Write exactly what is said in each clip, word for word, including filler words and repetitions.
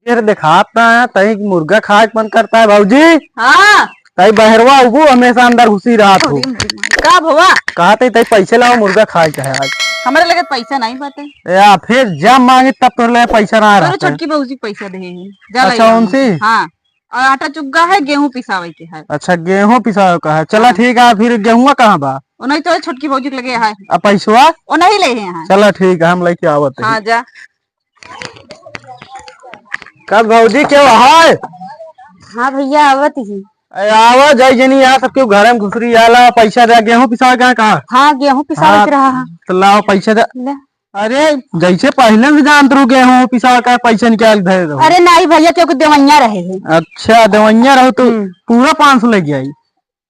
फिर देखात ना है, तई मुर्गा खाए के मन करता है भौजी। हाँ। तई बहरवा उबू हमेशा अंदर घुसी रहत हो। अरे मोरी माई। का भवा? कहा तई, तई पैसे लावा, मुर्गा खाए के है आज। हमरे लगे पैसा नहीं बाटे। या फिर जब मांगी तब तोरे लगे पैसा ना तोरे रहता है। छोटकी भौजी पैसा दे है। जा अच्छा, लाई उनसे? हाँ। और आटा चुग्गा है, गेहूं पिसावे के है। अच्छा, गेहूं पिसावे का है। चला हाँ। ठीक है, फिर गेहुआ कहाँ बा? ओ नहीं तो छोटकी भौजी के लगे है। आ पैसवा? ओ नहीं ले है यहाँ। चला ठीक है, हम लेके आवत है। हाँ, जा। कब भौजी के है? हाँ भैया, आवत ही। ए, आवा जाई जनी, यहाँ सब केहू घरे में घुसरी आला, पैसा दे, गेहूं पिसावे के कहा? हाँ, गेहूं पिसावे हाँ, के रहा है। तो लाओ पैसा दे। ले। अरे, जैसे पहले से जानत रहू, गेहूं पिसावे का पैसा निकाल धरे रहो। अरे नहीं भैया, क्योंकि देवैया रहे हैं। अच्छा, देवैया रहो तो हम्म। पूरा पाँच सौ लेके आई।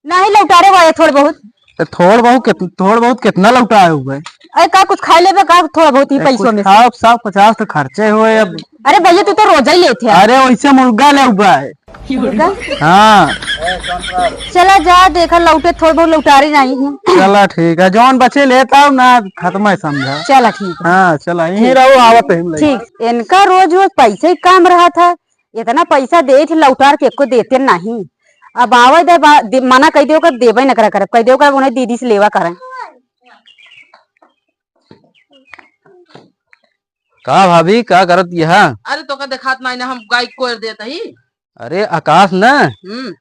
नहीं, लौटारे वाले थोड़ बहुत। तो थोड़ बहुत कित-, थोड़ बहुत कितना लौटाए हुए? अरे का कुछ खाए लेबे का, थोड़ा बहुत ही ए, पैसों कुछ में से। खाओ, सौ पचास तो खर्चे हुए अब। अरे भैया, तू तो रोजा ही लेते हैं। अरे वैसे मुर्गा ले हुआ है। मुर्गा? हाँ। चला जा, देखा लौटे, थोड़ बहुत लौटारे नहीं है। चला ठीक है, जौन बचे लेता हूँ ना, खत्म है समझा। चला ठीक है। हाँ, चला, यहीं ठीक। रहो, आवत है हम लेके। ठीक, इनका रोज रोज पैसे ही काम रहा था, इतना पैसा दे थे, लौटार के एको देते नहीं। अब आवे दे बा-, दे-, मना कह दियो कर देबे न करा करब, कह दियो कर उन्हें दीदी से लेवा करें। का भाभी, का करत यह? अरे तोका देखात नाही ना, हम गाय कोयर देत ही। अरे आकाश ना, हम्म।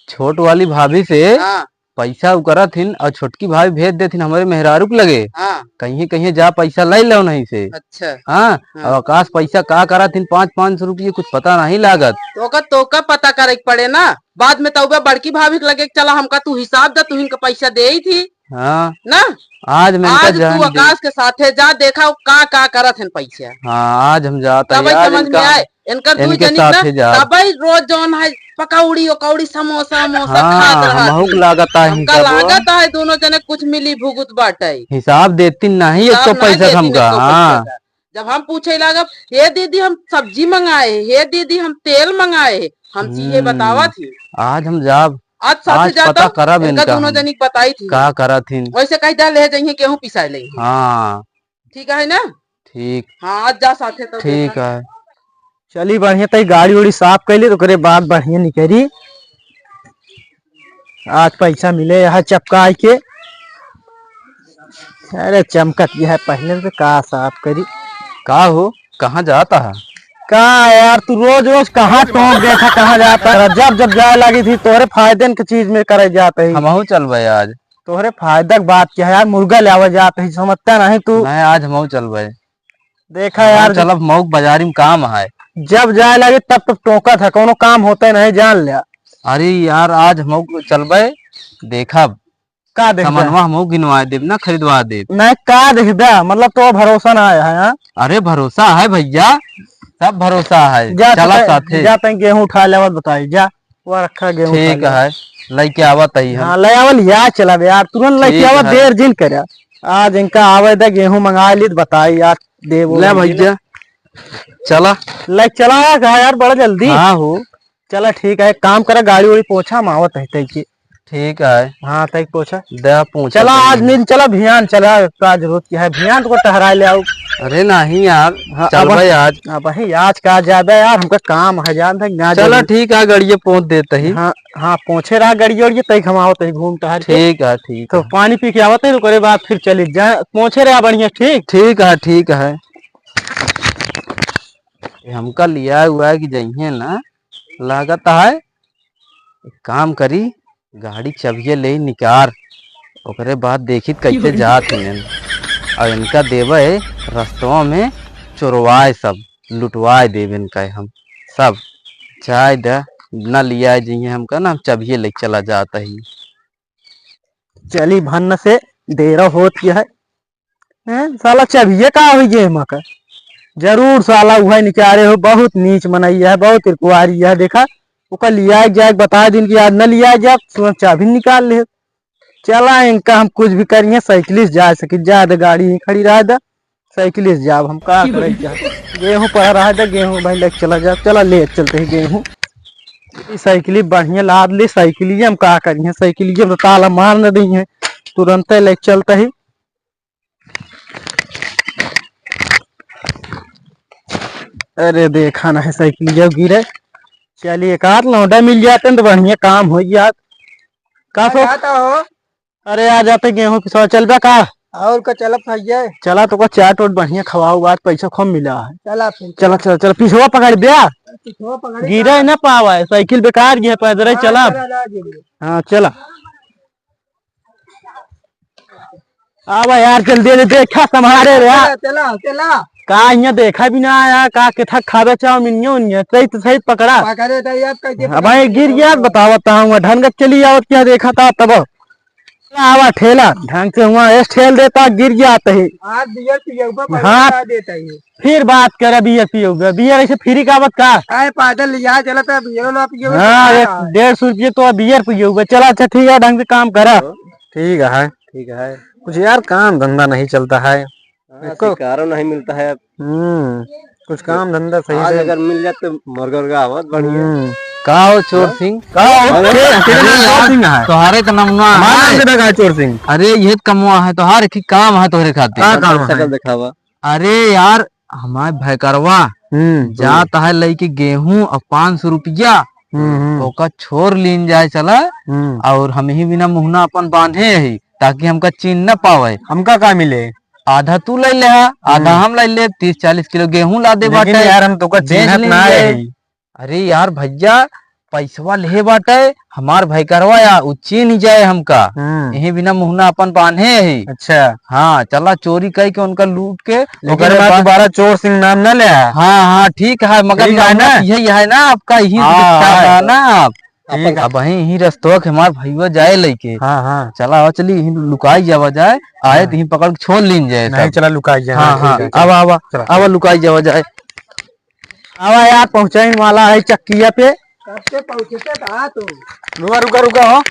छोट वाली भाभी से हाँ। पैसा उ करत हिन और छोटकी भाभी भेज देत हिन हमरे मेहरारू के लगे। हाँ। कहीं कहीं जा पैसा ले लो नहीं से। अच्छा। हाँ, हाँ। और आकाश पैसा का करत हिन, पाँच पाँच सौ रुपये कुछ पता नहीं लागत। तोका, तोका पता करे के पड़े ना, बाद में तउबे बड़की भाभी के लगे के चला, हमका तू हिसाब दे, तू इनका पैसा दे ही थी। हाँ। ना? आज मैं इनका आज तू जान दे। आकाश के साथे जा, देखा वो का का करत हन पैसा। हाँ, आज हम जात है तबे यार समझ में इनका, आए। इनकर दुई इनके जनी ना, साथे जा। तबे रोज जौन है पकौड़ी, उकौड़ी, समोसा, वमोसा हाँ, खात रहत हमहू के ही। लागत है हमका इनका वो। लागत है दोनों जने कुछ मिली भुगत बाटे। हिसाब देती नहीं हिसाब एको नहीं पैसा देती हमका, एको पैसा हाँ। का। जब हम पूछे लागब, "हे दीदी, हम सब्जी मंगाए, हे दीदी, हम तेल मंगाए, हम चीजे हम्म, बतावत ही।" आज हम जाब, आज साथे आज जाता, पता करब इनका इनका दोनों हम। जनी के बताई थी। का करत हिन? वैसे कह दे, ले जाइए, गेहूं पिसाए ले। हाँ। ठीक है ना? ठीक। हाँ, आज जा साथे तो ठीक देखा। है। चली बढ़िया, तई गाड़ी उड़ी साफ कैली, तो ओकरे बाद बढ़िया निकली। आज पैसा मिले यहाँ चपका आई के। अरे चमकत यह है, पहले से का साफ करी। का हो, कहाँ जाता है? का यार, तू रोज रोज कहाँ टोंक देता, कहाँ जाता है? जब जब जाए लगी थी, तोहरे फायदे के चीज में करे जाते ही। हमहू चलबे आज। तोहरे फायदा के बात क्या है यार, मुर्गा ले आवे जाते ही, समझता नहीं तू। नहीं, आज हमहू चलबे। देखा यार, चलब, मऊ के बाजारी में काम है। जब जाए लगे तब तो टोका था, कोनो काम होते नहीं, जान लिया। अरे यार, आज मऊ चलबे, देखब। का देखबे? सामानवा हमहू गिनवा देब ना, खरीदवा देब। नहीं, का देखबे? मतलब तो भरोसा ना आया है, हाँ? अरे भरोसा है भैया, सब भरोसा है। जा चला तैं, साथे। जा तैं गेहूं उठा लेवत बताई, जा। वो रखा गेहूं ठीक उठा ले। है, लइके आवत ही हम। हाँ, ले आवल या चला बे यार, तुरंत लइके ठीक आवा, है। देर जिन करे। आज इनका आवे दे, गेहूं मंगा ली तो बताई यार, देबो ले भैया। भैया, चला। ले चला, कहा यार, बड़ा जल्दी। हाँ हो। चला ठीक है, एक काम करा, गाड़ी उड़ी पोछा, हम आवत है तई के। ठीक है। हाँ, तई के पोछा। दे पोछा चला, तई आज के। मिल चला, भियान चला, का जरूरत क्या है, भियान तो टहरा ले आओ। अरे नहीं यार, हाँ, चलबे अब, आज। अब ही आज का ज्यादा यार, हमका काम है, जान है, ना चला जरूर। ठीक है, गड़िए पोंछ देते ही। हाँ, हाँ, पोंछे रहा गड़िए उड़िए, तई हम आवत ही घूम टहर के। ठीक है, ठीक तो है। पानी पी के आवत ही, ओकरे बाद फिर चली जाए, पोंछे रहा बढ़िया, ठीक? ठीक है, ठीक है। ये हमका लिया हुआ है कि जइहे ना, लागत है, एक काम करी, गाड़ी चबिये ले निकार, ओकरे बाद देखी कैसे जात हैं। और इनका देवे रस्तवा में चोरवाए सब, लुटवाए देवे इनका हम सब। जाए द, ना लिया जइहे हमका ना, हम चबिये ले चला जात ही। चली भन्न से देर होत है। हैं? साला चबिये का होई गे एमा का? जरूर साला उहे निकारे हो, बहुत नीच मनैया है, बहुत इरकुआरी है। देखा, ओका लिया जाए, बता दिन कि आज न लिया जाए, तुरंत चाबी निकाल ले। चला, इनका हम कुछ भी करिए, साइकिल से जा सकी, ज्यादा गाड़ी ही खड़ी रह दा, साइकिल से जाब हम, का करे जा। गेहूं पड़ा रह दा, गेहूं भाई लेके चला जा, चला ले चलते ही गेहूं। ई साइकिल बढ़िया लाद ले, साइकिल हम का करिए, साइकिल में तो ताला मार न दी है, तुरंते लेके चलते ही। अरे देखा ना है साइकिल जो गिरे। चलिए, एक आध लौंडा मिल जाते हैं तो बढ़िया काम हो जात। का सो? जाता हो? अरे आ जाते गेहूं पिसवा, चलबे का? और का चलब भैया? चला तो का चाट ओट बढ़िया खवाओ, आज पैसा खूब मिला है। चला फिर। चला, चला, चला, पिसवा पकड़ बे। पिसवा पकड़ गिरे ना पावा है, साइकिल बेकार गिरे, पैदल ही हाँ, चला। चला, चला, चला। हाँ, चला। आवा यार, जल्दी, जल्दी, देखा, संभारे रे यार। चला, चला, चला। का इहाँ देखा भी ना आया, का केथा खावे चाउमीन, उन्हें सही तो सही पकड़ा। पकड़े तो यार, कैसे अब भाई पकड़े? गिर गया, बतावत हूँ, ढंग से चली आवत क्या देखा था तब। आवा ठेला, ढंग से हुआ, एस ठेल देता, गिर गया तो ही। आज बियर पियउबा, हाँ। पैसा देता ही। फिर बात कर, बियर पियोगे? बियर ऐसे फ्री का आवत का? आए, पैदल लिया चला था, बियर ना पियोगे हाँ, तो एक का? डेढ़ सौ रुपये तो बियर पियोगे। चला, अच्छा, ठीक है, ढंग से काम करा। ठीक है, ठीक है। कुछ यार, काम धंधा नहीं चलता है। हाँ, इसको शिकारो नहीं मिलता है। हम्म, कुछ काम धंधा सही आज से। अगर मिल जाए तो मुर्गा उर्गा आवत बढ़िया। हम्म। का हो चोर हाँ? सिंह? का हो? अरे, तेरे, तेरे नाम अरे चोर यार, सिंह है। तोहारे तो नमवा हमारा नाम है। किधर का है चोर सिंह? अरे, ये तो कमवा है तोहार, एक ही काम है तोहरे खातिर। का काम है? शकल दिखावा। अरे यार, हमार भैकरवा हम्म। जात है लइके गेहूं और पाँच सौ रुपया, हम्म, हम्म। ओका छोर लीन जाए चला, हम्म। और हम ही बिना मुहना अपन बांधे ही, ताकि हमका चीन न पावे। हमका का मिले? आधा तू ले ले हा, आधा हम्म। हम ले ले, तीस चालीस किलो गेहूं ला दे लेकिन बाटे। यार, हम तोका बेच चीन्हत लीन ना जाए। रही। अरे यार भैया, पैसवा लेहे बाटे, हमार भैकरवा या, उ चीन्ह जाए हमका। हम्म। यही बिना मुहना अपन बांधे ही। अच्छा। हाँ, चला चोरी कई के उनका लूट के, लेकिन ओकरे बाद दोबारा चोर सिंह नाम ना ले। हाँ, हाँ, ठीक है, मगर ठीक है नाम ना? यही है ना आपका, यही हाँ, दिखता हाँ। है ना आप। ठीक है। अब यही, यही रस्तवा के हमार भैया जाए लइके। हाँ, हाँ। चला, आवा, चली, यही लुकाई जावा जाए, आए हाँ। तो यही पकड़ के छोड़ लीन जाए नहीं, सब। चला, लुकाई जाए, हाँ, हाँ, ठीक है, हाँ, चला। आवा, आवा, चला। आवा, लुकाई जावा जाए। आवा यार, पहुँचाइन वाला है चक्किया पे। कब से पहुँचे थे कहा तू? रुका, रुका, रुका हो।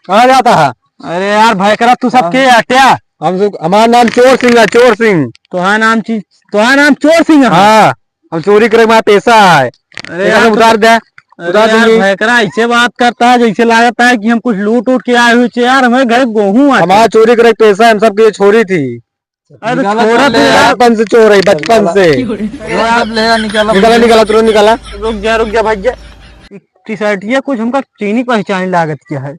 कहाँ जाता है? अरे यार, भैकरा, तू सब हाँ। के अट्या? हम सब, हमारा नाम चोर सिंह है, चोर सिंह। तोहार नाम ची-, तोहार नाम चोर सिंह है? हाँ, हम चोरी करे, हमारा पेशा है। अरे देखा यार, सब तू उतार दे, अरे उतार यार, दूंगी। भैकरा ऐसे बात करता है जैसे लागता है कि हम कुछ लूट उट के आए हुए थे यार, हमारे घर गेहूं आटे। हमारा चोरी करे पेशा है, हम सब के ये छोरी थी। अरे निकाला छोड़ा कर तो ले। यार। बचपन से चोर है, बचपन से। निकाला। ले आ, ले आ, निकाला, निकाला, निकाला, तुरंत निकाला। रुक जा, रुक जा भैया। ई टी-शर्टिया कुछ हमका चीनी पहचानी लागत क्या है?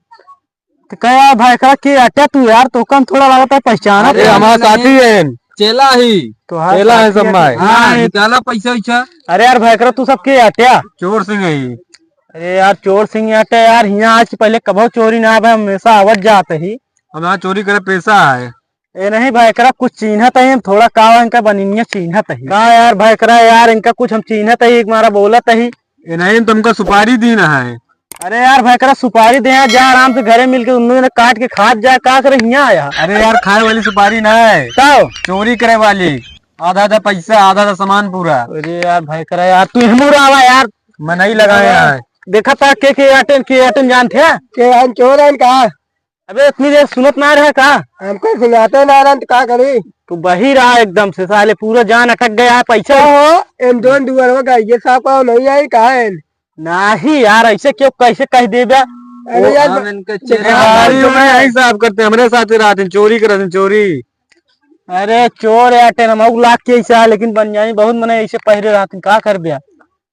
तो कह यार भाई, एकरा के अट्या तू यार, तो कम थोड़ा लागत है पहचान अरे, है। हमारा नहीं, साथी है। चेला ही। तो हाँ, चेला है साथी सब है। माय। हाँ, हाँ, निकाला पैसा वैसा। अरे यार भाई, एकरा तू सब के अट्या? चोर सिंह है। अरे यार, चोर सिंह अट्या यार, हियाँ आज से पहले कभो चोरी ना भा, हमेशा आवत जात ही। हमारा चोरी करे पेशा है। ए नहीं भाई, एकरा कुछ चीन्हत है, हम थोड़ा का इनका बनिनिया चीन्हत है। का यार भाई, एकरा यार, इनका कुछ हम चीन्हत है, एक मारा बोलत है। ए नहीं, तुमका सुपारी दीन है। अरे यार भाई, एकरा सुपारी दे, जा आराम से घरे मिलके उन्होंने काट के खात जा, का करे हियाँ आया? अरे यार, खाए वाली सुपारी ना है। का हो? चोरी करे वाली। आधा आधा पैसा, आधा आधा सामान पूरा। अरे यार भाई, एकरा यार, तू हमू रहा यार। मनई लगाया है। देखा था के, के अट्या, के अट्या जानत है? के हम चोर हैं का? अबे इतनी देर सुनत ना रहे का? हमको सुनाते ना रहन तो का करी? तू बहिर आ एकदम से, साले पूरा जान अटक गया है, पैसा। का हो? एम दोन दुआर हो गए, ये साहब का नहीं आई का है? नहीं यार, ऐसे क्यों, कैसे कह देबे? अरे वो यार, हम इनके चेहरे देखा, गाड़ी में यही साहब करते, हमरे साथ ही रहते, चोरी करते, चोरी। अरे चोर यार, टेन हम लाख के ऐसा है, लेकिन बनियानी बहुत मने ऐसे पहरे रहते, का करबे?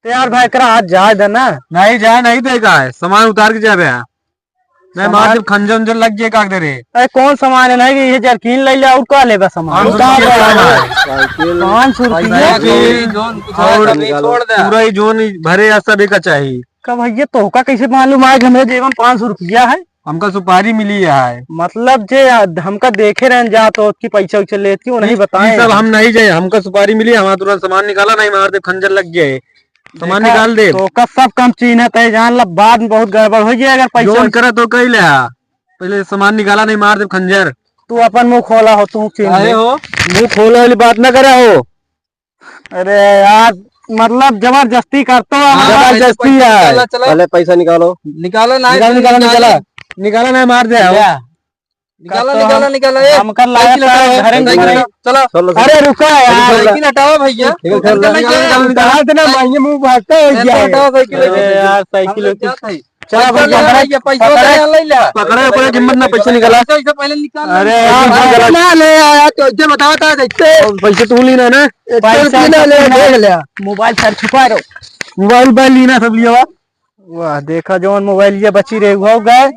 तो यार भाई, एकरा आज जाए दे ना। नहीं जाए, नहीं देगा है, सामान उतार के जाबे। नहीं, मार जब खंजर उंजर लग जाए, का दे रे? अरे, कौन सामान है? नहीं, ये जरकीन ले ले, और का लेबा सामान? पाँच सौ रुपया सामान है। पाँच सौ रुपया? साइकिल, जोन, कुछ और और कमी छोड़ दे। पूरा ही जोन ही भरे या सभी का चाहिए। का भैया, तोहका कैसे मालूम है कि हमरे जेबन पाँच सौ रुपया है? हमका सुपारी मिली है। मतलब, जे हमका देखे रहन जा तो कि पैसा वैसा लेत की, वो नहीं बताए। सब हम नहीं जाए, हमका सुपारी मिली, हमारा तुरंत सामान निकाला, नहीं मार दे, खंजर लग जाए। सामान देखा, निकाल दे। तो का सब काम चीन्हत है, जान ला, बाद में बहुत गड़बड़ हो जाए अगर पैसा जोन करे तो कही ले, पहले सामान निकाला, नहीं मार दे खंजर। तू अपन मुंह खोला हो, तू चीन्ह अरे ले। हो। मुंह खोले वाली बात ना करे हो। अरे यार, मतलब जबरदस्ती करता हो। हाँ, जबरदस्ती पैसा है। निकाला, चला। पहले पैसा निकालो। निकालो ना, निकाल, निकाल, निकालो। निकाला। निकाला ना, मार दे हो। क्या? निकाला, तो निकाला, हम, निकाला, ए, हमका साइकिल लागत है हटाओ, घर में साइकिल घुमाई। हटाओ, चलो। चलो, अरे, चलो। रुका यार। साइकिल हटाओ भैया। निकाल, निकाल, निकाल, निकाल, निकाल। निकाल देना, भाई, ये मुंह भागता है साइकिल क्या? हटाओ, साइकिल, हम लोग जाते हैं। चला पैसा भैया, ले, पकड़े, ये पैसा पकड़े, ले, ले, ले। पकड़े, पकड़े, हिम्मत ना, पैसा निकाला। पैसा, पैसा पहले निकाल। अरे यार, पैसा पैसा निकाला। ना ले आया, तो इज्जत बताओ, तो देखते। पैसा तू ली ना, ना। एक सौ पैसा रुपया ना ले, देख ले। मोबाइल सर छुपा रहो। मोबाइल, मोबाइल ली ना, सब लियो। वाह, देखा जौन मोबाइल ये बची रहे, वो गए।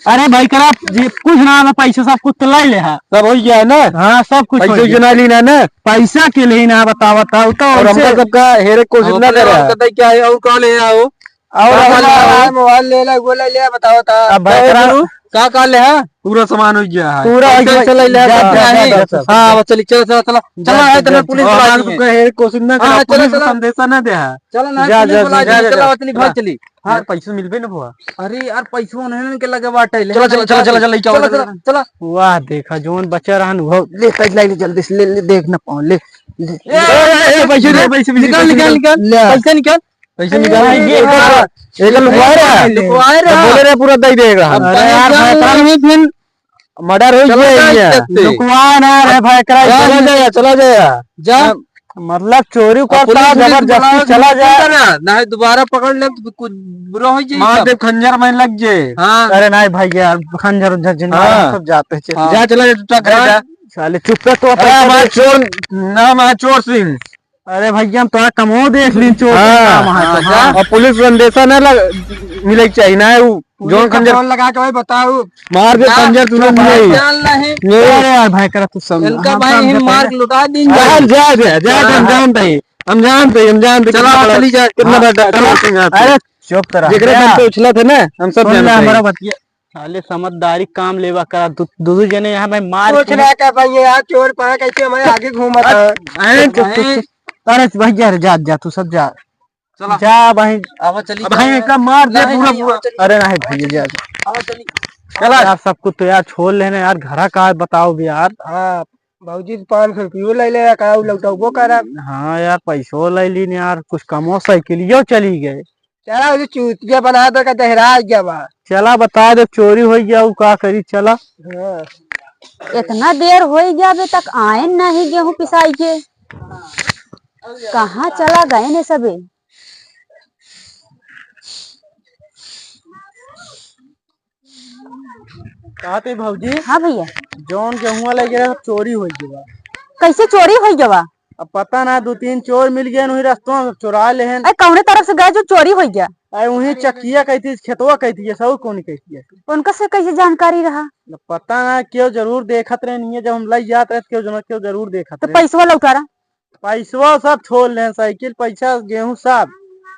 अरे भाई, करा जी, कुछ ना, ना, पैसा सब कुछ तो लाई ले हा। सब हो गया है ना? हाँ, सब कुछ हो पैसा गया। जो ना ली ना, ना? पैसा के लिए ना बतावा था, वो तो और हमका ऐसे सबका हेरे कोशिश ना करे। और बताइए क्या है, और कौन है वो? और का और का ले ले? मोबाइल ले ले, वो ले ले, बताओ ता। अब भाई, का करा? करू? का का ले है? पूरा सामान हो गया है। पूरा हो पैसा गया। से ले ले, जा, जा, जा, नहीं। जा, जा, जा। हाँ, बस चली, चलो, चलो, चलो। जा, चलो, जा, है तो जा, मैं पुलिस जा। बुला हाँ, ली है। रुको, है, कोशिश ना हाँ, करा, चलो, पुलिस को चलो। संदेशा ना दे है। चलो ना, जा, पुलिस जा, बुला जा, ली, जा, चलो, जा। अपनी भाग हाँ। चली। हाँ। यार, पैसा मिलबे ना हुआ। अरे यार, पैसा उन्हें के लगे बाटे, ले चलो, चलो, चलो, चलो, चलो, चलो, चलो, चलो, चलो। वाह, देखा, जोन बचा रहन, वो ले, ले, ले, जल्दी से ले, ले, देख ना पाओ, ले, ले। ए, ए, ए, पैसे दे, पैसे, पैसे, निकाल, पैसे निकाल, निकाल। निकाल। ले। पैसे निकाल। पैसे निकाल। अरे, ये यार, एक लुकवा रहा है। लुकवा रहा है। बोले रहे, पूरा दे देगा। अब अरे यार, भाई, भाई, फिर मर्डर हो गया है। लुकवा ना रहे, भाई, करा चला जाया, चला जाया। जा। मतलब, चोरी अब करता पुलिस, पुलिस जबरदस्ती बुलाओ, चला जाए। ना, ना, दोबारा पकड़ ले तो कुछ बुरा हो जाए मार सब। दे, खंजर में लग जाए। हाँ। अरे नहीं भाई, यार, खंजर उंजर जिन हाँ। सब जाते हैं, चल। हाँ। जा, चला जा, चुपचाप घर जा। जा। साले, चुप कर, तो अरे, पैसा हमारा दे। चोर, नाम है चोर सिंह। अरे भैया, हम तोरा कमो देख ली, चोर हाँ, काम है हाँ, तो, जा। हाँ। और पुलिस को अंदेशा ना लग, मिले के चाहिए ना, वो पुलिस जोन का खंजर फोन लगा के भाई बताओ। मार दे, जा, खंजर तू चुप नहीं। जान नहीं। ये अरे यार भाई, करा तू समझा। इनका हम भाई समझा ही मार पाए। लुटा दिन अरे जाए। जा, जा, जा, हाँ, हम हाँ। जानते हैं, हम जानते हैं, हम जानते हैं चलो, कितना बड़ा, चली जा। कितना हाँ, बड़ा चलो। डॉक्टर सिंह आप। अरे चुप तो रह। जेकरे जा। दम पे उछला थे ना, हम सब सुन ले जानते हैं। हमारा बतिया। साले समझदारी काम लेवा करा, दू, दू, दू जने यहाँ मैं मार कुछ के ना कर पाएंगे यार, चोर पा कैसे हमारे आगे घूमा था। अरे, चुप, चुप, चुप। अरे भैया रे, जा, जा, तू सब जा। चला। जा भाई। आवा चली, अब भाई चला। एकरा मार दे नहीं, पूरा, नहीं, पूरा। आवा चली। अरे नहीं भैया, जा, जा। आवा चली। चला। यार, सब कुछ तो यार छोड़ लेने यार, घरा का है बताओ भी यार। हाँ, भौजी से पाँच सौ रुपयो ले ले, का उ लौटौबो करब। हाँ यार, पैसो ले लीन यार, कुछ कमो साइकिलियो चली गए। चला, उसे चूतिया बना दे, का दहरा गया बा। चला, बता दे, चोरी हो गया, उ का करी, चला। हाँ। इतना देर हो गया, अभी तक आए नहीं गेहूं पिसाई के, कहाँ चला गए ने सबे? कहते भौजी। हाँ भैया। जौन गेहुआ लगे रहे, सब चोरी हो गया। कैसे चोरी हो गया? अब पता ना, दो तीन चोर मिल गए वही रस्तों में, चुरा लेहन। अरे कौने तरफ से गए जो चोरी हो गया? अरे वही चकिया कहती, खेतवा कहती है, सब कौन कहती है। उनका से कैसे जानकारी रहा? अब पता ना, क्यों जरूर देखत रहे नहीं है, जब हम लग जात रहे, क्यों जरूर, क्यों जरूर देखत तो रहे। पैसवा लौटारा? पैसवा सब छोड़ लेन, साइकिल, पैसा, गेहूं सब।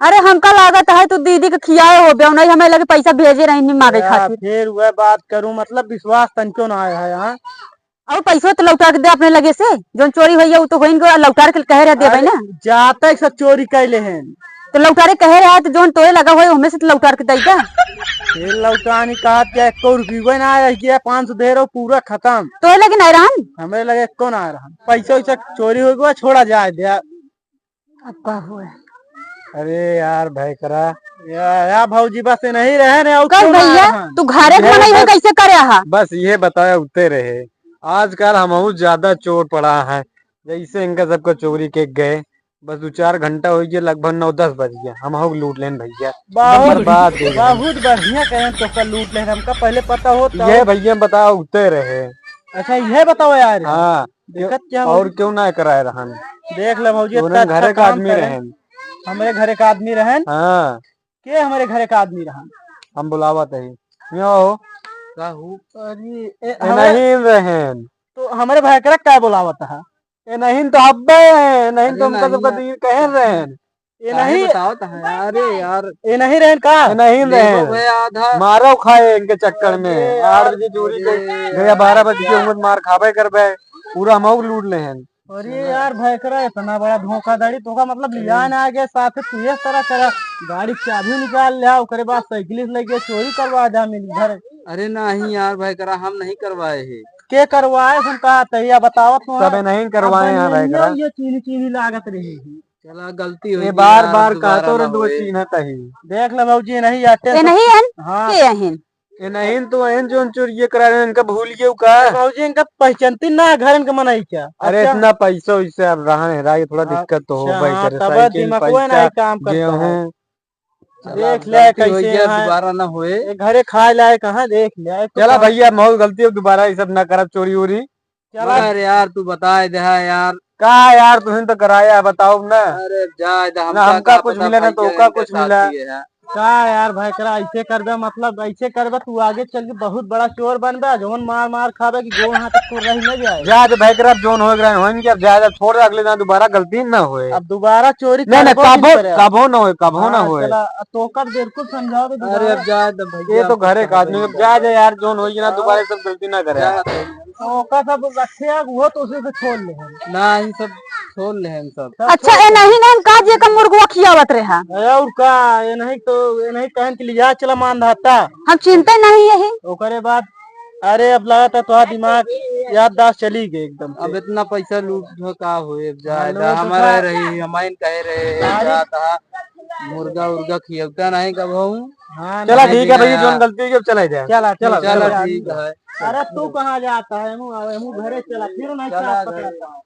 अरे हमका लागत है तू दीदी के खियाए हो बे, नहीं हमें लगे पैसा भेजे रही नहीं मांगे या खातिर। फिर वह बात करूं, मतलब विश्वास तनिको ना आया है, हाँ। और पैसवा तो लौटा के दे अपने लगे से, जोन चोरी होई है, उ तो होइन के लौटार के कहे रह देबे अरे, ना। जाते सब चोरी कैले हैं। तो लौटारे कहे रहा तो जोन तोरे लगा होई, हमें से तो लौटार के दई का? फिर लौटानी कहा क्या, एको रुपये ना आया, ये पाँच सौ दे रहो, पूरा खत्म। तोरे लगे नहीं रहन? हमें लगे एको ना रहन। पैसा वैसा चोरी हो गया, छोड़ा जाए दे। अब का हुआ? अरे यार, भयकरा। या, या भौजी, बस ये नहीं रहे ने, और कल क्यों ना भैया, रहन? तू घरे ये बनाई है, बस, कैसे करे हा? बस ये बताया उते रहे। आजकल हमहू ज्यादा चोर पड़ा है, जैसे इनका सबका चोरी के गए, बस दो चार घंटा हो गया, लगभग नौ दस बज गया, हमहू लूट लेन भैया। बहुत, बर्बाद हो गए। बहुत बढ़िया कहें तो का लूट लेन, हमका पहले पता होता ये हो। भैया बताया उते रहे। अच्छा, ये बताओ यार। हाँ। दिक्कत क्या और होई? क्यों ना कराए रहन? देख ले भौजी, उन्हें इतना अच्छा घरे का काम आदमी करे। रहन। हमरे घरे का आदमी रहन? हाँ। के हमरे घरे का आदमी रहन? हम बुलावत है। यो हो। का हो? अरे, ए, ए, हमरे नहीं रहन। तो हमरे भयकरा का बुलावत है? ए, नहीं तो हब्बे है, नहीं अरे तो हमका नहीं सबका यार। दिन कहे रहन। ये काहे नहीं बतावत है? अरे यार। ये नहीं रहन का? ये नहीं देखो रहन। भाई, आधा मारो खाए इनके चक्कर में। अरे यार, आठ बजे चोरी अरे के यार। गया, बारह बजे के उम्र मार खाबे करबे। पूरा हमहू लूट लेहन। अरे यार, भयकरा इतना बड़ा धोखाधड़ी, तोका मतलब लिया ना आगे साथ तू ये तरह करा, गाड़ी की चाबी निकाल लिया, ओकरे बाद साइकिल से लेके चोरी करवा जा मिल घर। अरे नहीं यार, भयकरा हम नहीं करवाए हैं। के करवाए हम कहा तैया बतावत हो। सबे नहीं करवाए हैं, भयकरा। ये चीनी चीनी लागत रही है। चला, गलती हो ये गई बार यार, बार दोबारा कहतो ना रे, दो होए। चीन्ह तही। देख ले भौजी, नहीं आते ए तो नहीं एन? हाँ। के एन? ए नहीं तो एन जोन चोरिये करा रहे, इनका भूल गयो का? भौजी इनका पहचानती ना, घर इनका मनाई क्या? अरे अच्छा। इतना पैसा वैसे अब रहा है, राय थोड़ा हाँ, दिक्कत तो हो अच्छा, भाई, हाँ, तेरे तब साइकिल, दिमागो पैसा, नहीं काम करता है। गेहूं। चला, देख अब ले गलती होइ कैसे गया, है। दोबारा ना होए। ये घरे खाए लायक कहाँ, देख ले, एक तो चला काम भैया, बहुत गलती हो, दोबारा ये सब ना करब, चोरी वोरी। चला। अरे यार, तू बताए दे यार। का यार, तुहिन तो कराया है, बताओ ना। अरे जाए दे, ना हमका हमका का कुछ पता मिला, ना भैया तोका इनके कुछ साथ मिला। ये है। का यार भाई, करा ऐसे करबे, मतलब ऐसे करबे, तू आगे चल के बहुत बड़ा चोर बनबे, जौन मार मार खाबे कि गोड़ हाथ तोर रह न जाए। जा दे भाई, करा जौन हो गया, होइन के अब जा दे, छोड़ दे, अगले दान दोबारा गलती ना होए। अब दोबारा चोरी नहीं, नहीं, करबो कबो, नहीं करे। कबो ना होए, कबो ना हाँ, होए। चला, तोका बिल्कुल समझाओ तो अरे दोबारा। अब जाए दे भैया, ये तो हम घरे कुछ का आदमी, समझ अब जा दे यार, जौन होई ना, हाँ। दोबारा सब गलती ना करे। जा दे। तो ओका सब रखे है, वो तो उसी से छोड़ ले हैं। ना, इन सब छोड़ ले हैं, इन सब। अच्छा, ए नहीं, नहीं, का जे का मुर्गवा खियावत रहा? अरे और का, ये नहीं तो, ये नहीं कहन के लिए चला मान धाता। हम चिंता नहीं यही। ओकरे बाद, अरे अब लगा था तोहार दिमाग, याददाश्त चली गई एकदम से। अब इतना पैसा लूट हो का होए, अब जाए हाँ, दा, लूट हमारा उठा। रही, हमाइन कहे रहे, अरे। जाता, मुर्गा उर्गा खियौता नहीं कबहू। हाँ, चला नहीं ठीक है भैया, दिया। जौन गलती हुई, अब चला जाए। चला, चला, चला, चला, ठीक चला। है। अरे तू कहाँ जाता है? हमू, हमू घरे चला, फिर नहीं चला साथ घरे। पकड़ता।